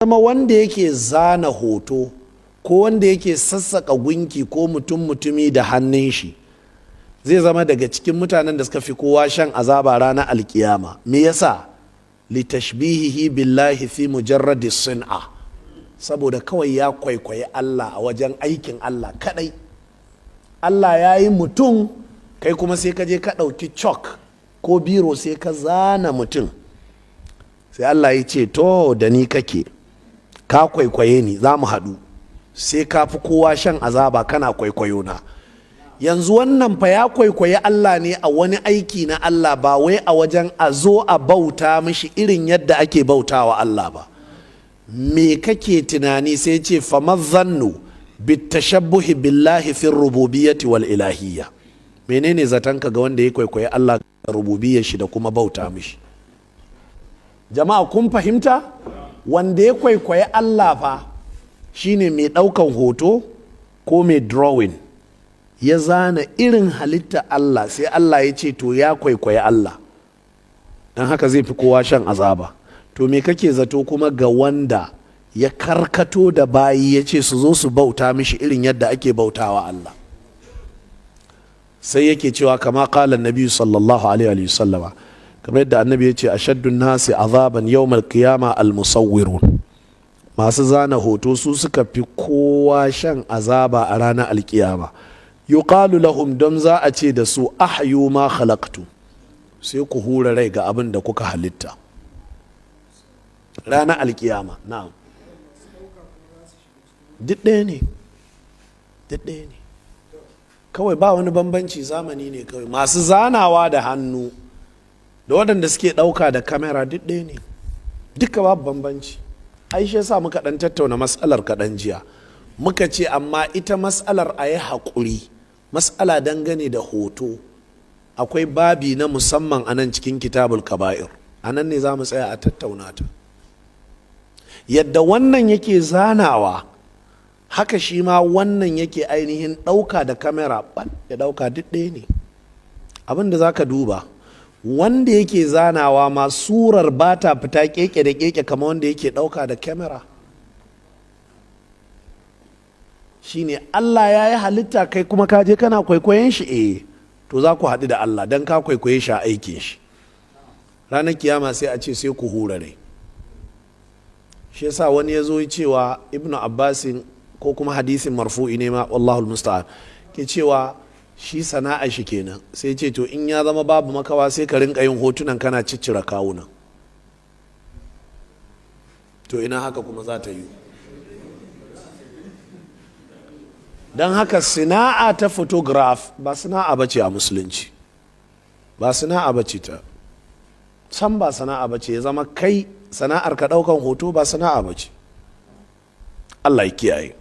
Zama wanda yake zana hoto ko wanda yake sassaka gunki ko mutum mutumi da hannun shi zai zama daga cikin mutanen da suka fi kowa shan azaba ranar alkiyama. Me yasa? Litashbihihi billahi fi mujarradi sun'a, saboda kawai ya kwaikwayi Allah a wajen aikin Allah kadai. Allah ya yi mutum, kai kuma sai ka je ka ɗauki chalk ko biro sai ka zana mutum. Sai Allah ya ce, "To, da ni kake, ka kwaikwaye ni, za mu haɗu, sai ka fi kowa shan azaba kana kwaikwayo na." Yanzu wannan fa ya kwaikwayi Allah ne a wani aiki na Allah, ba wai a wajen a zo a bauta mishi irin yadda ake bautawa Allah ba. Me kake tunani? Sai ce, "Famazannu bitashabbuhi billahi fi rububiyyati wal ilahiyya?" Menene zatanka ga wanda ya kwaikwayi Allah rububiyyar shi da kuma bauta mishi? Jama'a, kun fahimta? Wanda ya kwaikwayi Allah fa shine mai ɗaukan hoto ko mai drawing, ya zana irin halitta Allah. Sai Allah ya ce, to, ya kwaikwayi Allah, don haka zai fi kowa shan azaba. To, me kake zato kuma ga wanda ya karkato da bayi, ya ce su zo su bauta mishi irin yadda ake bautawa Allah? Sai yake cewa, kama kala nabi sallallahu alaihi wasallama, kamar yadda annabi ya ce, ashaddun nasi azaban yawmal qiyama al-musawwirun. Masu zana hoto su suka fi kowa shan azaba a ranar alkiyama. Yuqalu lahum, don za a ce da su, "Ahyu ma khalaqtu", sai ku hura rai ga abin da kuka halitta ranar alkiyama. Na'am, duk ɗaya ne, duk ɗaya ne kawai, ba wani bambanci, zamani ne kawai. Masu zanawa da hannu da waɗanda suke ɗauka da kamera duk ɗaya ne, duka babu bambanci. Ai shi yasa muka ɗan tattauna matsalar kaɗan jiya. Muka ce amma ita matsalar, a yi haƙuri, matsala dangane da hoto akwai babi na musamman a nan cikin Kitabul Kaba'ir. A nan ne za mu tsaya a tattauna ta. Yadda wannan yake zanawa, haka shi ma wannan yake ainihin ɗauka da kamera, ɓal ya ɗauka, duk ɗaya ne. Abin da za ka duba, wanda yake zanawa ma surar ba ta fita keke da keke kamar wanda yake ɗauka da kamera. Shine Allah ya yi halitta, kai kuma ka je kana kwaikwayon shi. Eh, to, za ku haɗu da Allah don ka kwaikwaye shi a aikin shi. Ranar kiyama sai a ce sai ku hura rai. Shi yasa wani ya zo cewa Ibnu Abbasin, ko kuma hadisin marfu'i ne ma, wallahul musta'an, ke cewa shi sana'a shi kenan. Sai ce, to, in ya zama babu makawa, sai ka rinka yin hotunan kana ciccira kawunan. To, ina haka kuma za ta yi? Don haka sana'a ta photograph ba sana'a ba ce a musulunci, ba sana'a ba ce ta san, ba sana'a ba ce. Ya zama kai sana'ar ka daukan hoto, ba sana'a ba ce. Allah ya kiyaye.